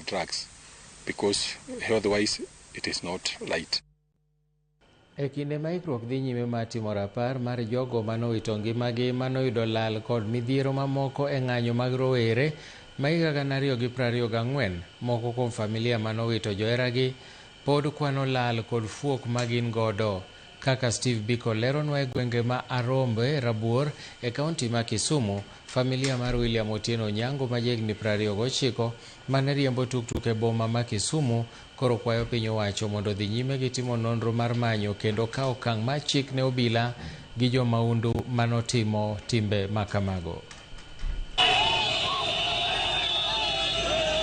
of drugs because health-wise it is not right. E kinde ma ikruok dhi nyime mar timo rapar mar jogo manowito ngimagi manoyudo lal kod midhiero mamoko e ng'anyo mag rowere ma higa 2024, moko kuom familia manowito joheragi pod kwano lal kod fuok ma gin godo. Kaka Steve Biko leronwa e gwenge ma Arombe Rabuor e kaunti ma Kisumu, familia mar William Otieno Onyango ma jahigni 29 mane riembo tuktuk e boma ma Kisumu koro kwayo piny owacho mondo odhi nyime gi timo nonro mar manyo kendo kawo okang' mar chik ne obila gi jomaundu manotimo timbe makamago.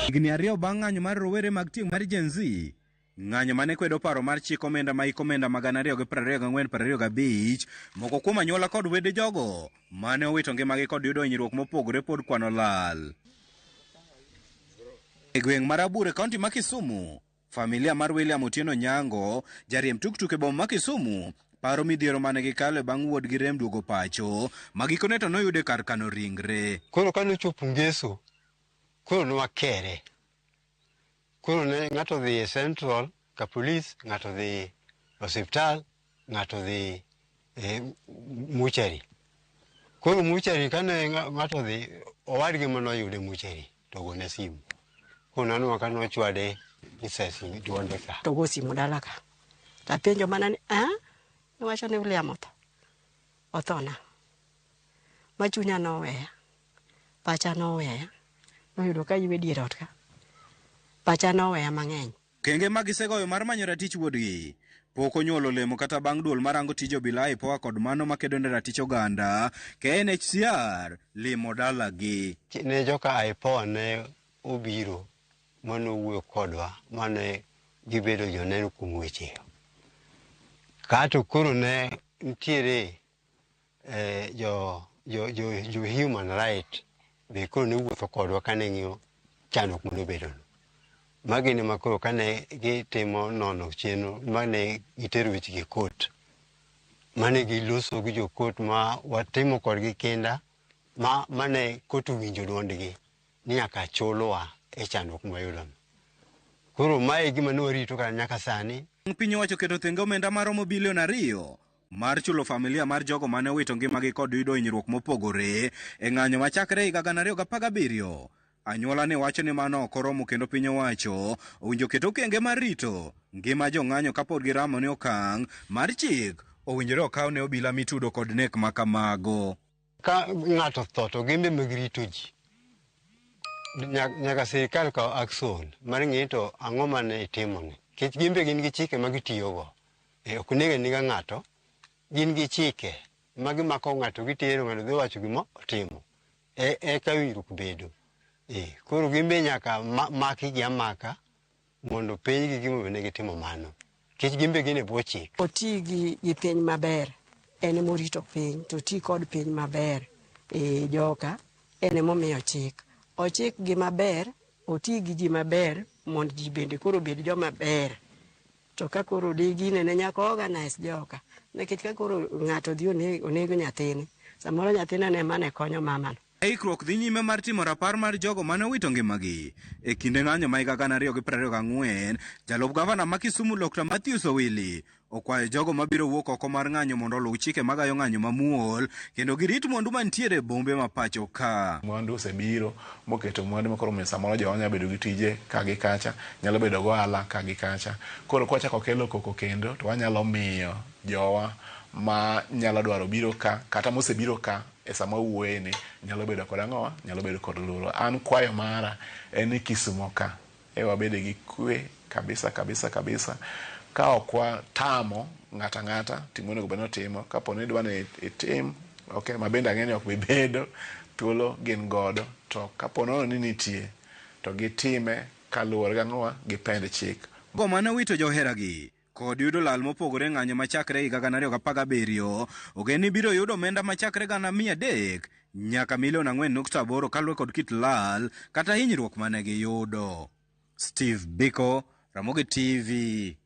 Higni 2 bang' ng'anyo mar rowere mag tieng' mar Gen Z, ng'anyo mane kwedo paro mar chik omenda ma hik omenda ma 2024-2025, moko kuom anyuola kod wede jogo mane owito ngimagi kod yudo hinyruok mopogore pod kwano lal. E gweng' mar Abur e kaunti ma Kisumu, familia mar William Otieno Nyango, jariemb tuktuk e boma ma Kisumu, paro midhiero mane gikalo bang' wuodgi rem duogo pacho, ma gikone to noyude kar kano ringre. Koro kane ochopo Ngeso, koro nwakere. Koro ne ng'ato dhi e Central ka polis, ng'ato dhi osiptal, ng'ato dhi e muchari. Koro muchari kane ng'ato dhi, owadgi manoyude muchari to ogone simu. Koro nanwa ka nochwade risasi duonde ka. To go simu dala ka. Tapenjo mana ni, ah? Iwacho ni William otho. Otho na. Ma chunya noweya. Pacha noweya. Noyudo ka ywe dier ot ka. Pacha noweya mang'eny. Kenge ma gisegoyo mar manyo ratich wuodgi pok onyuolo olemo kata bang' duol marango tij obila IPOA kod mano makedo ne ratich oganda KNHCR limo dalagi. Ne joka IPOA ne obiro manowuoyo kodwa mane gibedo joneno kuom weche. Kato koro ne nitiere jo human right be koro ne wuotho kodwa kane ng'iyo chandruok manobedono. Magi ne makoro kane gitimo nono chenro mane gitero wechegi e court, mane giloso gi jo court ma watimo kodgi kinda mane court owinjo duondgi ni nyaka chulwa e chandruok mwayudono. Koro mae e gima ne warito kata nyaka sani. Piny owacho keto thenge omenda maromo bilion 2 mar chulo familia mar jogo mane owito ngimagi kod yudo hinyruok mopogore e ng'anyo machakre higa 2017. Anyuola ni wacho ni mano ok oromo kendo piny owacho owinjo ket okenge mar rito ngima jong'anyo kapod giramo ni okang' mar chik owinjore okaw ne obila mitudo kod nek ma kamago. Ka ng'ato otho to gin be magirito ji. Nyaka sirikal kaw action mar ng'eyo to ang'o mane itimoni. Nikech gin be gin gi chike ma gitiyogo. Ok onego aniga ng'ato, gin gi chike ma gimako ng'ato gitero ng'ato dhi wacho gima otimo. Eka winjruok bedo. Koro gin be nyaka makgi amaka mondo penjgi gimomiyo ne gitimo mano. Nikech gin be gin e bwo chik. Oti gi piny maber, en emorito piny, to oti kod piny maber. Joka, en emomiyo chik. Ochik gi maber, oti gi ji maber, mondo ji bende koro obed joma ber. To ka koro digine ne nyaka organize joka. Nikech ka koro ng'ato dhi onego nyathine, samoro nyathine ne mane konyo mamano. Ikruok dhi nyime mar timo rapar mar jogo mane owito ngimagi e kinde ng'anyo ma higa 2024. Jalup gavana ma Kisumu Dr. Matthews Owili okwayo jogo mabiro wuok oko mar ng'anyo mondo oluw chike magayo ng'anyo mamuol kendo girit mwandu mantiere e bombe ma pacho ka. Mwandu osebiro moketo mwandu ma koro omiyo samoro jowa nyalo bedo gi tije ka gi kacha, nyalo bedo gohala ka gi kacha. Koro kwachako kelo koko kendo to wanyalo miyo jowa ma nyalo dwaro biro ka kata mosebiro ka e sama wawuoye ni nyalo bedo kod ang'owa, nyalo bedo kod luoro. An kwayo mara en ni Kisumo ka e wabede gi kwe kabisa kabisa kabisa. Ka ok watamo ng'ato ang'ata timo onego bed ni otimo, kapo ni idwa ni itim, okay, ma bende ang'e ni ok bi bedo, thuolo gin godo, to kapo nono ni nitie, to gitime kaluwore gi ang'owa, gi pend chik. Go mane owito joheragi kod yudo lal mopogore ng'anyo machakre higa 2017, ogen ni biro yudo omenda machakre 300,000 nyaka milion 4.8 kaluwore kod kit lal kata hinyruok mane giyudo. Steve Biko, Ramogi TV.